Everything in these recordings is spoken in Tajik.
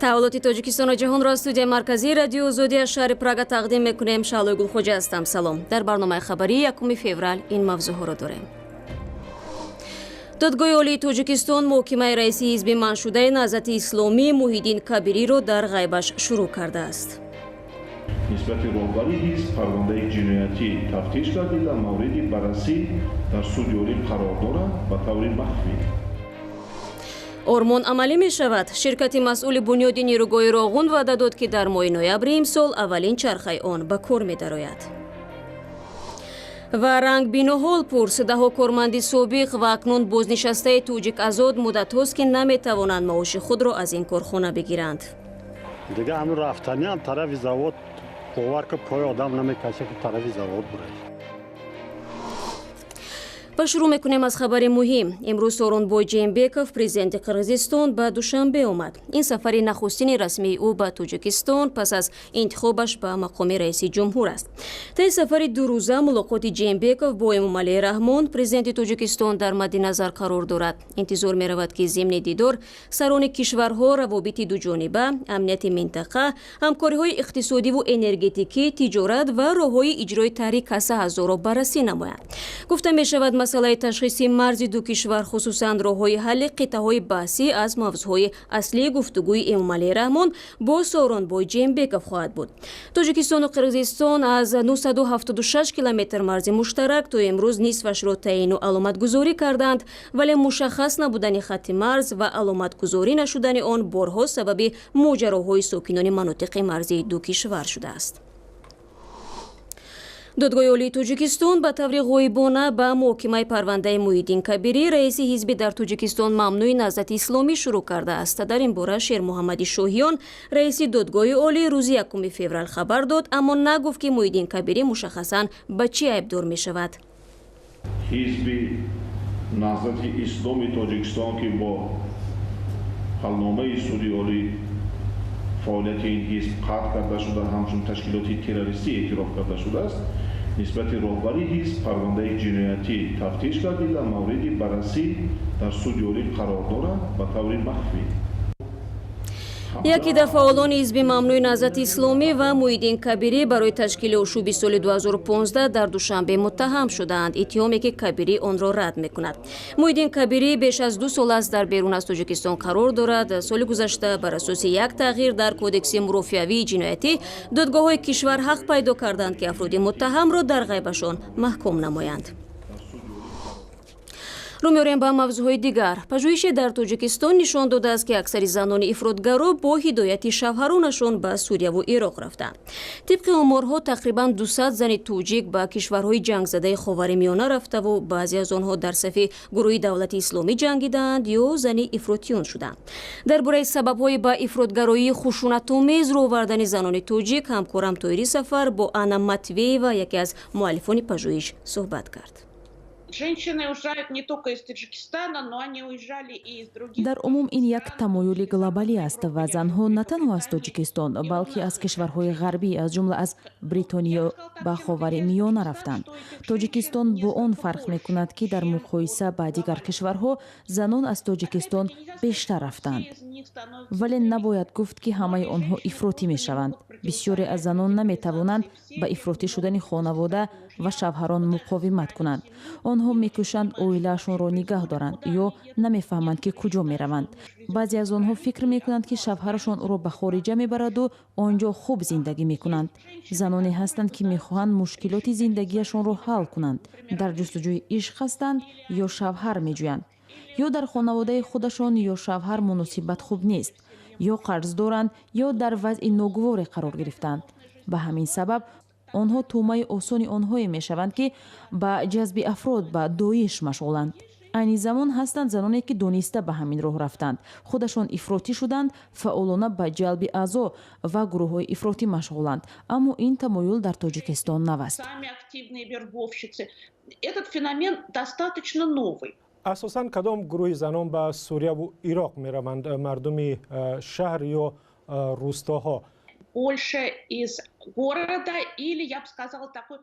Таҳаввулоти Тоҷикистону ҷаҳонро аз студияи марказии Радиои Озодӣ аз шаҳри Прага тақдим мекунем. Шаҳлои Гулхоҷа ҳастам. Салом. Дар барномаи хабарии 1 феврал ин мавзӯъҳоро дорем. Додгоҳи Олии Тоҷикистон муҳокимаи раиси ҳизби манъшудаи Наҳзати Исломӣ Муҳиддин Кабириро дар ғайбаш шурӯъ кардааст. Нисбати роҳбари ҳизб парвандаи ҷиноятӣ тафтиш гардида, мавриди баррасӣ дар суди олӣ қарор дорад ба таври махфӣ. Ормон амалӣ мешавад. Ширкати масъули бунёди нерӯгоҳи Роғун ваъда дод, ки дар моҳи ноябри имсол аввалин чархаи он ба кор медарояд. Ва рангбину ҳолпурс: даҳо корманди собиқ ва акнун бознишастаи Тоҷик Азот муддатҳост, ки наметавонанд маоши худро аз ин корхона бигиранд. Дига ҳамун рафтаниам тарафи завод, бовар ки, пои одам намекаша, ки тарафи завод бурад. Ва шурӯъ мекунем аз хабари муҳим. Имрӯз Сооронбой Жээнбеков, президенти Қирғизистон, ба Душанбе омад. Ин сафари нахустини расмии ӯ ба Тоҷикистон пас аз интихобаш ба мақоми раиси ҷумҳур аст. Таи сафари дурӯза мулоқоти Жээнбеков бо Эмомалӣ Раҳмон, президенти Тоҷикистон, дар мадди назар қарор дорад. Интизор меравад, ки зимни дидор сарони кишварҳо равобити дуҷониба, амнияти минтақа, ҳамкориҳои иқтисодиву энергетикӣ, тиҷорат ва роҳҳои иҷрои таҳри Каса ҳазорро баррасӣ намоянд. Гуфта мешавад, масъалаи ташхиси марзи ду кишвар, хусусан роҳҳои ҳалли қитъаҳои баҳсӣ, аз мавзӯъҳои аслии гуфтугӯи Эмомалӣ Раҳмон бо Сооронбой Жээнбеков хоҳад буд. Тоҷикистону Қирғизистон аз 976 километр марзи муштарак то имрӯз нисфашро таъину аломатгузорӣ кардаанд, вале мушаххас набудани хатти марз ва аломатгузорӣ нашудани он борҳо сабаби моҷароҳои сокинони манотиқи марзии ду кишвар шудааст. Додгоҳи Олии Тоҷикистон ба таври ғоибона ба муҳокимаи парвандаи Муҳиддин Кабирӣ, раиси ҳизби дар Тоҷикистон мамнӯи Наҳзати Исломӣ, шурӯъ кардааст. Дар ин бора Шермуҳаммади Шоҳиён, раиси Додгоҳи Олӣ, рӯзи 1 феврал хабар дод, аммо нагуфт, ки Муҳиддин Кабирӣ мушаххасан ба чӣ айбдор мешавад. Ҳизби Наҳзати Исломи Тоҷикистон, ки бо ҳалномаи суди олӣ фаъолияти ин ҳизб қатъ карда шуда, ҳамчун ташкилоти террористӣ эътироф карда шудааст, нисбати роҳбари ҳизб парвандаи ҷиноятӣ тафтиш гардида, мавриди баррасӣ дар суди олӣ қарор дорад ба таври махфӣ. Яке дар фаъолони ҳизби мамнӯи Наҳзати Исломӣ ва Муҳиддин Кабирӣ барои ташкили ошӯби соли 2015 дар Душанбе муттаҳам шудаанд, иттиҳоме ки Кабирӣ онро рад мекунад. Муҳиддин Кабирӣ беш аз 2 сол аст дар берун аз Тоҷикистон қарор дорад. Соли гузашта бар асоси як тағйир дар Кодекси мурофиавии ҷиноятӣ додгоҳҳои кишвар ҳақ пайдо карданд, ки афроди муттаҳамро дар ғайбашон маҳкум намоянд. Рӯ меорем ба мавзӯъҳои дигар. Пажӯҳише дар Тоҷикистон нишон додааст, ки аксари занони ифротгаро бо ҳидояти шавҳаронашон ба Сурияву Ироқ рафтанд. Тибқи оморҳо, тақрибан 200 зани тоҷик ба кишварҳои ҷангзадаи Ховари Миёна рафтаву баъзе аз онҳо дар сафи гурӯҳи Давлати Исломӣ ҷангидаанд ё зани ифротиён шуданд. Дар бораи сабабҳои ба ифротгароии хушунатомез рӯ овардани занони тоҷик ҳамкорам Тоҳири Сафар бо Анна Матвеева, яке аз муаллифони пажӯҳиш, суҳбат кард. Женщины уезжают не только из Таджикистана, но они уезжали и из других. Дар умум ин як тамоюли глобалӣ аст ва занҳо на танҳо аз Тоҷикистон, балки аз кишварҳои ғарбӣ, аз ҷумла аз Бритониё, ба Ховари Миёна рафтанд. Тоҷикистон бо он фарқ мекунад, ки дар муқоиса ба дигар кишварҳо занон аз Тоҷикистон бештар рафтанд. Вале набояд гуфт, ки ҳамаи онҳо ифротӣ мешаванд. Бисёре аз занон наметавонанд ба ифротӣ шудани хонавода ва шавҳарон муқовимат кунанд. Онҳо мекӯшанд оилаашонро нигаҳ доранд ё намефаҳманд, ки куҷо мераванд. Баъзе аз онҳо фикр мекунанд, ки шавҳарашон ӯро ба хориҷа мебараду он ҷо хуб зиндагӣ мекунанд. Заноне ҳастанд, ки мехоҳанд мушкилоти зиндагиашонро ҳал кунанд, дар ҷустуҷӯи ишқ ҳастанд ё шавҳар меҷӯянд, ё дар хонаводаи худашон ё шавҳар муносибат хуб нест, ё қарз доранд, ё дар вазъи ногуворе қарор гирифтаанд. Ба ҳамин сабаб онҳо тӯъмаи осони онҳое мешаванд, ки ба ҷазби афрод ба Доиш машғуланд. Айни замон ҳастанд заноне, ки дониста ба ҳамин роҳ рафтанд, худашон ифротӣ шуданд, фаъолона ба ҷалби аъзо ва гурӯҳҳои ифротӣ машғуланд. Аммо ин тамоюл дар Тоҷикистон нав аст. Этот феномен достаточно новый. Асосан кадом гурӯҳи занон ба Сурияву Ироқ мераванд, мардуми шаҳр ё рӯстоҳо? Больше из города или, я бы сказала, такой.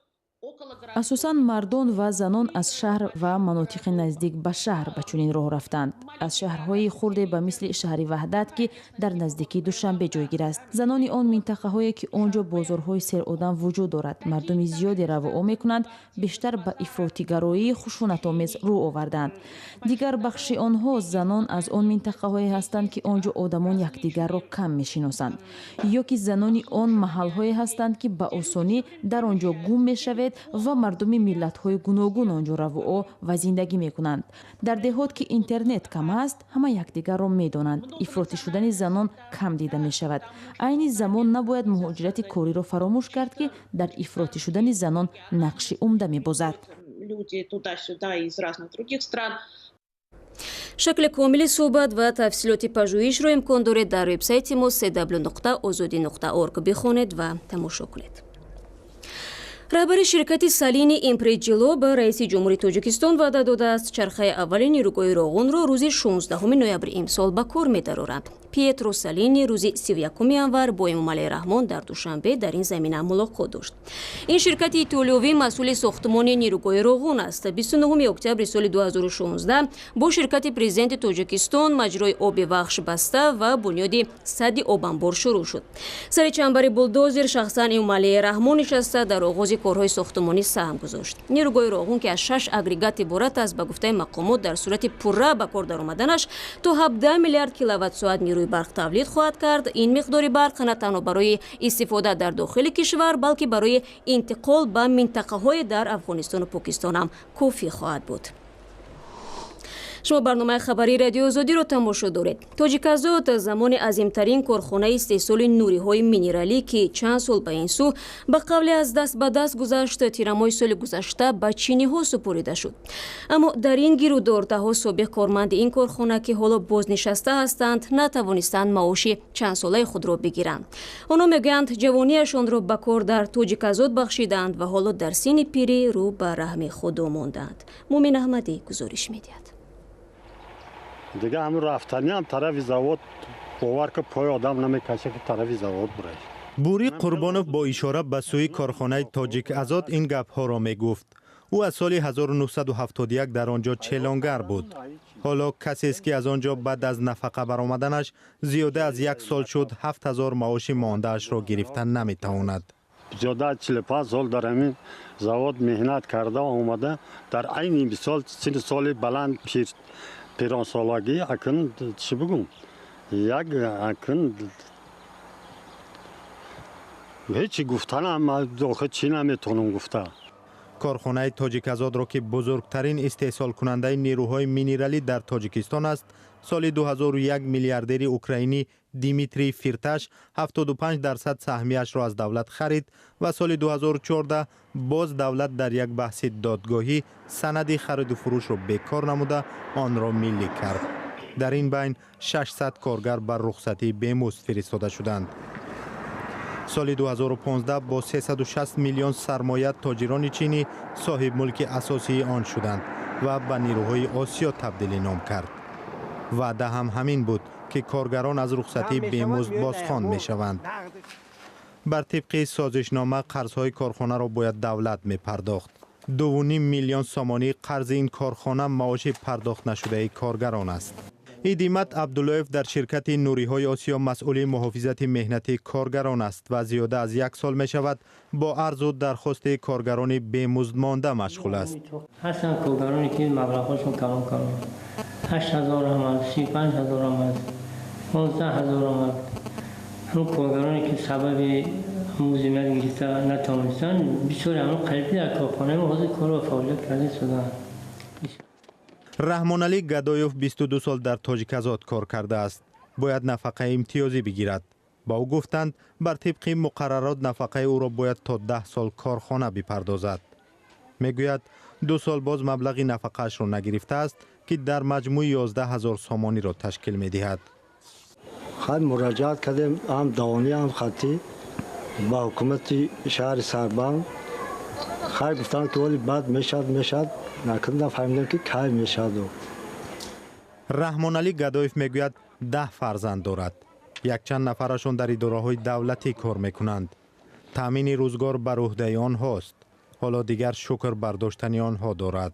Асосан мардон ва занон аз шаҳр ва манотиқи наздик ба шаҳр ба чунин роҳ рафтанд. Аз шаҳрҳои хурде ба мисли шаҳри Ваҳдат, ки дар наздикии Душанбе ҷойгир аст. Занони он минтақаҳое, ки он ҷо бозорҳои серодам вуҷуд дорад, мардуми зиёде равуо мекунанд, бештар ба ифротигароии хушунатомез рӯ оварданд. Дигар бахши онҳо занон аз он минтақаҳое ҳастанд, ки он ҷо одамон якдигарро кам мешиносанд, ё ки занони он маҳалҳое ҳастанд, ки ба осонӣ дар он ҷо гум мешавед ва мардуми миллатҳои гуногун он ҷо равуо ва зиндагӣ мекунанд. Дар деҳот, ки интернет кам аст, ҳама якдигарро медонанд. Ифротӣ шудани занон кам дида мешавад. Айни замон набояд муҳоҷирати кориро фаромӯш кард, ки дар ифротӣ шудани занон нақши умда мебозад. Шакли комили суҳбат ва тафсилоти пажӯҳишро имкон доред дар вебсайти мо cw.ozodi.org бихонед ва тамошо кунед. Раҳбари ширкати Салини Импреҷило ба раиси ҷумҳури Тоҷикистон ваъда додааст, чархаи аввали нерӯгоҳи Роғунро рӯзи 16 ноябри имсол ба кор медароранд. Пьетро Салини рӯзи 31 январ бо Эмомалӣ Раҳмон дар Душанбе дар ин замина мулоқот дошт. Ин ширкати итолиёвӣ масъули сохтмони нерӯгоҳи Роғун аст. 29 октябри соли 2016 бо ширкати президенти Тоҷикистон маҷрои оби Вахш баста ва бунёди садди обанбор шурӯъ шуд. Сари чамбари булдозер шахсан Эмомалӣ Раҳмон нишаста дар оғози корҳои сохтмонӣ саҳм гузошт. Нерӯгоҳи Роғун, ки аз 6 агрегат иборат аст, ба гуфтаи мақомот дар сурати пурра ба кор даромаданаш то 17 миллиард киловатт-соат нерӯи барқ тавлид хоҳад кард. Ин миқдори барқ на танҳо барои истифода дар дохили кишвар, балки барои интиқол ба минтақаҳое дар Афғонистону Покистон ҳам кофӣ хоҳад буд. Шумо барномаи хабарии Радиои Озодиро тамошо доред. Тоҷиказот замони азимтарин корхонаи истеҳсоли нуриҳои минералӣ, ки чанд сол ба ин сӯ ба қавле аз даст ба даст гузашт, тирамоҳи соли гузашта ба чиниҳо супорида шуд. Аммо дар ин гирудор даҳҳо собиқ корманди ин корхона, ки ҳоло бознишаста ҳастанд, натавонистанд маоши чандсолаи худро бигиранд. Онҳо мегӯянд, ҷавониашонро ба кор дар Тоҷиказот бахшиданд ва ҳоло дар синни пирӣ рӯ ба раҳми Худо мондаанд. Мумин Аҳмадӣ гузориш медиҳад. Дига ҳамун рафтаниам тарафи завод, бовар ки пои одам намекашад, ки тарафи завод бурад. Бурӣ Қурбонов бо ишора ба сӯи корхонаи Тоҷик Азот ин гапҳоро мегуфт. Ӯ аз соли 1971 дар он ҷо челонгар буд. Ҳоло касест, ки аз он ҷо баъд аз нафақа баромаданаш зиёда аз як сол шуд, 7000 маоши мондаашро гирифта наметавонад. Зиёда аз 45 сол дар ҳамин завод меҳнат карда омада, дар айни мисол синни соли баланд пир пиронсолагӣ, акн чӣ бигӯм, як акн ҳечи гуфтанам охир чӣ наметавонам гуфта. Корхонаи Тоҷиказотро, ки бузургтарин истеҳсолкунандаи нерӯҳои минералӣ дар Тоҷикистон аст, соли 2001 миллиардери украинӣ Димитрий Фирташ 75% саҳмияшро аз давлат харид ва соли 2014 боз давлат дар як баҳси додгоҳӣ санади хариду фурӯшро бекор намуда онро миллӣ кард. Дар ин байн 600 коргар ба рухсатии бемузд фиристода шуданд. Соли 2015 бо 360 миллион сармоя тоҷирони чинӣ соҳибмулки асосии он шуданд ва ба нерӯҳои Осиё табдили ном кард. Ваъда ҳам ҳамин буд, ки коргарон аз рухсатии бемузд бозхон мешаванд. Бар тибқи созишнома қарзҳои корхонаро бояд давлат мепардохт. 2,5 миллион сомонӣ қарзи ин корхона маоши пардохт нашудаи коргарон аст. Идимат Абдуллоев дар ширкати нуриҳои Осиё масъули муҳофизати меҳнати коргарон аст ва зиёда аз як сол мешавад бо арзу дархости коргарони бемуздмонда машғул аст. Ҳастанд коргароне, ки маблағҳошон калон калон, 8000 ҳам аст, 35 000 ҳам аст, 15 000 ҳам аст. Ҳамун коргароне, ки сабаби музимият гирифта натавонистанд, бисёре ҳамун қариби дар корхонаи мо ҳозир корро фаъолият карда истодаанд. Раҳмоналӣ Гадоев 22 сол дар Тоҷиказот кор кардааст. Бояд нафақаи имтиёзӣ бигирад. Ба ӯ гуфтанд, бар тибқи муқаррарот нафақаи ӯро бояд то 10 сол корхона бипардозад. Мегӯяд, 2 сол боз маблағи нафақаашро нагирифтааст, ки дар маҷмӯъ 11 000 сомониро ташкил медиҳад. Хай, муроҷиат кардем ҳам давонӣ, ҳам хаттӣ ба ҳукумати шаҳри Сарбанд. Хай, гуфтанд, ки вале баъд мешавад, мешавад. Накун нафаҳмидем, ки кай мешаваду. Раҳмоналӣ Гадоев мегӯяд, 10 фарзанд дорад. Якчанд нафарашон дар идораҳои давлатӣ кор мекунанд. Таъмини рӯзгор бар ӯҳдаи онҳост. Ҳоло дигар шукр бардоштани онҳо дорад.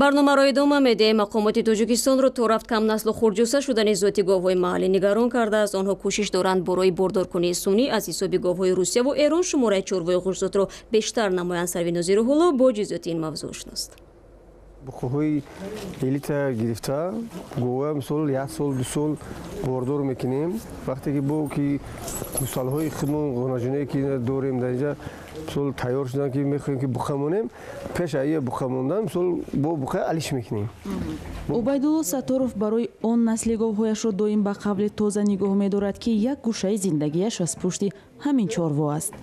Барномаро идома медиҳем. Мақомоти Тоҷикистонро то рафт камнаслу хурдҷусса шудани зоти говҳои маҳаллӣ нигарон кардааст. Онҳо кӯшиш доранд барои бордоркунии сунъӣ аз ҳисоби говҳои Русияву Эрон шумораи чорвои хушзотро бештар намоянд. Сарвинози Рӯҳулло бо ҷузъиёти ин мавзӯъ ошност. Буқаҳои элита гирифта, гова, мисол, як сол, 2 сол бордор мекунем. Вақте ки бо ки гусалҳои худмон, ғонаҷоне ки дорем дар инҷа, мисол, тайёр шудан, ки мехоҳем ки буқа монем, пеш ая буқа мондан, мисол, бо буқа алиш мекунем. Убайдулло Сатторов барои он насли говҳояшро доим ба қавли тоза нигоҳ медорад, ки як гӯшаи зиндагиаш аз пушти ҳамин чорво аст.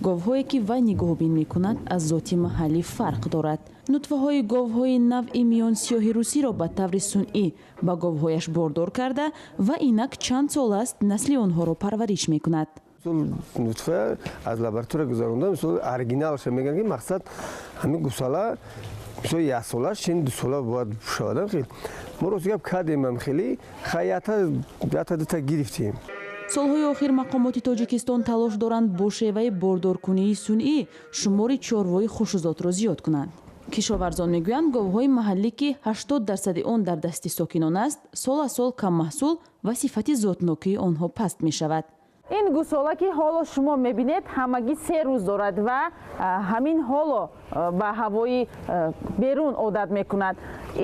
Говҳое, ки вай нигоҳубин мекунад, аз зоти маҳаллӣ фарқ дорад. Нутфаҳои говҳои навъи миёнсиёҳи русиро ба таври сунъӣ ба говҳояш бордор карда ва инак чанд сол аст насли онҳоро парвариш мекунад. Нутфа аз лаборатория гузаронда, мисол, оригиналша мегӯянд, ки мақсад ҳамин гусала, мисол, яксолаш чин 2 сола бояд шавад. Хел мо, рости гап, кардемам, хеле хаята ята дута гирифтем. Солҳои охир мақомоти Тоҷикистон талош доранд бо шеваи бордоркунии сунъӣ шумори чорвои хушзотро зиёд кунанд. Кишоварзон мегӯянд, говҳои маҳаллӣ, ки 80 дарсади он дар дасти сокинон аст, сол аз сол каммаҳсул ва сифати зотнокии онҳо паст мешавад. Ин гусола, ки ҳоло шумо мебинед, ҳамагӣ 3 рӯз дорад ва ҳамин ҳоло ба ҳавои берун одат мекунад.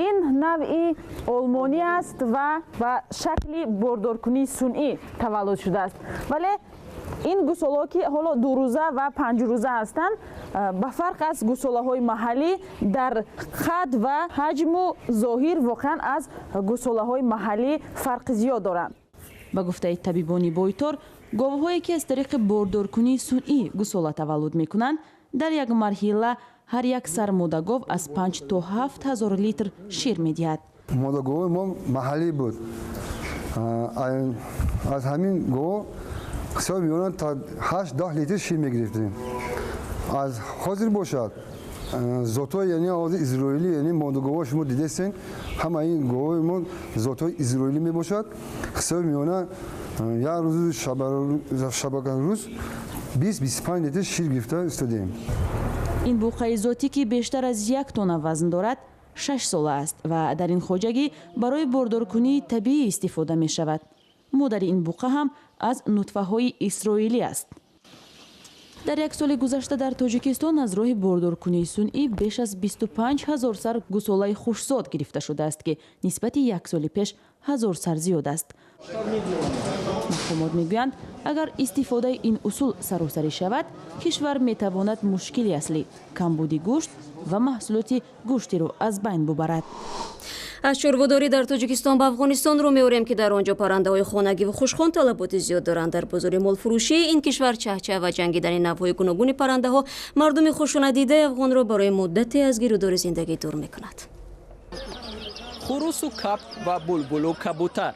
Ин навъи олмонӣ аст ва ба шакли бордоркунии сунъӣ таваллуд шудааст. Вале ин гусолаҳо, ки ҳоло 2 рӯза ва 5 рӯза ҳастанд, ба фарқ аз гусолаҳои маҳаллӣ дар қад ва ҳаҷму зоҳир воқеан аз гусолаҳои маҳаллӣ фарқи зиёд доранд. Ба гуфтаи табибони бойтор, говҳое, ки аз тариқи бордоркунии сунъӣ гусола таваллуд мекунанд, дар як марҳила ҳар як сар модагов аз 5 то 7 ҳазор литр шир медиҳад. Модагови мо маҳаллӣ буд. Аз ҳамин гов ҳисоби миёна та 8-10 литр шир мегирифтем. Аз ҳозир бошад, зотҳои, яъне ҳозир изроилӣ, яъне модагово шумо дидестен, ҳама ин говои мо зотҳои изроилӣ мебошад. Ҳисоби миёна як рӯзу шабакарӯз 20-25 литр шир гирифта истодем. Ин буқаи зотӣ, ки бештар аз 1 тонна вазн дорад, 6 сола аст ва дар ин хоҷагӣ барои бордоркунии табиӣ истифода мешавад. Модари ин буқа ҳам аз нутфаҳои исроилӣ аст. Дар як соли гузашта дар Тоҷикистон аз роҳи бордоркунии сунъӣ беш аз 25 ҳазор сар гусолаи хушзод гирифта шудааст, ки нисбати як соли пеш ҳазор сар зиёд аст. Мақомот мегӯянд, агар истифодаи ин усул саросарӣ шавад, кишвар метавонад мушкили аслӣ, камбуди гӯшт ва маҳсулоти гӯштиро аз байн бубарад. Аз чорводорӣ дар Тоҷикистон ба Афғонистон рӯ меорем, ки дар он ҷо паррандаҳои хонагиву хушхон талаботи зиёд доранд. Дар бозори молфурӯшии ин кишвар чаҳчаҳ ва ҷангидани навъҳои гуногуни паррандаҳо мардуми хушунатдидаи афғонро барои муддате аз гирудори зиндагӣ дур мекунад. Хурусу капк ва булбулу кабутар.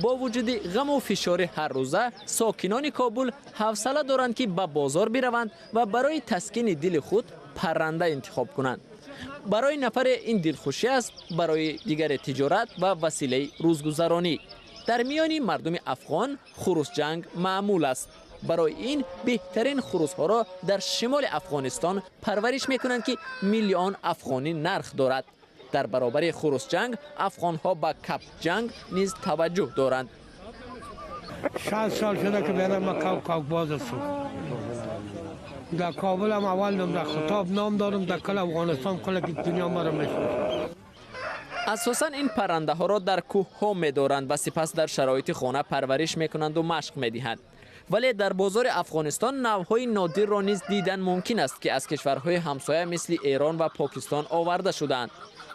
Бо вуҷуди ғаму фишори ҳаррӯза, сокинони Кобул ҳавсала доранд, ки ба бозор бираванд ва барои таскини дили худ парранда интихоб кунанд. Барои нафаре ин дилхушӣ аст, барои дигаре тиҷорат ва василаи рӯзгузаронӣ. Дар миёни мардуми афғон хурусҷанг маъмул аст. Барои ин беҳтарин хурусҳоро дар шимоли Афғонистон парвариш мекунанд, ки миллион афғонӣ нарх дорад. Дар баробари хурусҷанг афғонҳо ба капкҷанг низ таваҷҷӯҳ доранд. 60 сол шуда, ки берам ма кавкбоз ҳастам. Дар Кобул هم اول در خطاب نام دارم، در کل افغانستان، کل دنیا مرا میشناسه. Асосан ин паррандаҳоро дар кӯҳҳо медоранд ва сипас дар шароити хона парвариш мекунанду машқ медиҳанд. Вале дар бозори Афғонистон навъҳои нодирро низ дидан мумкин аст, ки аз кишварҳои ҳамсоя, мисли Эрон ва Покистон, оварда шудаанд.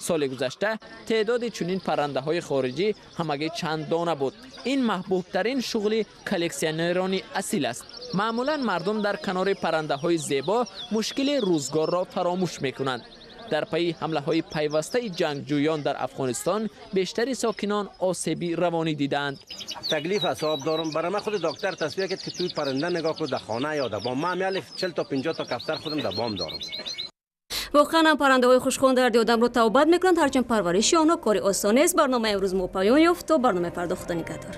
Соли гузашта теъдоди чунин паррандаҳои хориҷӣ ҳамагӣ чанд дона буд. Ин маҳбубтарин шуғли коллексионерони асил аст. Маъмулан мардум дар канори паррандаҳои зебо мушкили рӯзгорро фаромӯш мекунанд. Дар пайи ҳамлаҳои пайвастаи ҷангҷӯён дар Афғонистон бештари сокинон осеби равонӣ дидаанд. تکلیف اعصاب دارم. برای من خود دکتر تصویر کرد که توی پرنده نگاه کن، در خانه یا در بام. من هم 40 تا 50 تا کفتر خودم در بام دارم. Воқеан ҳам, паррандаҳои хушхон дарди одамро тавбат мекунанд, ҳарчанд парвариши онҳо кори осон нест. Барномаи имрӯз мо поён ёфт. То барномаи фардо, Худо нигаҳдор.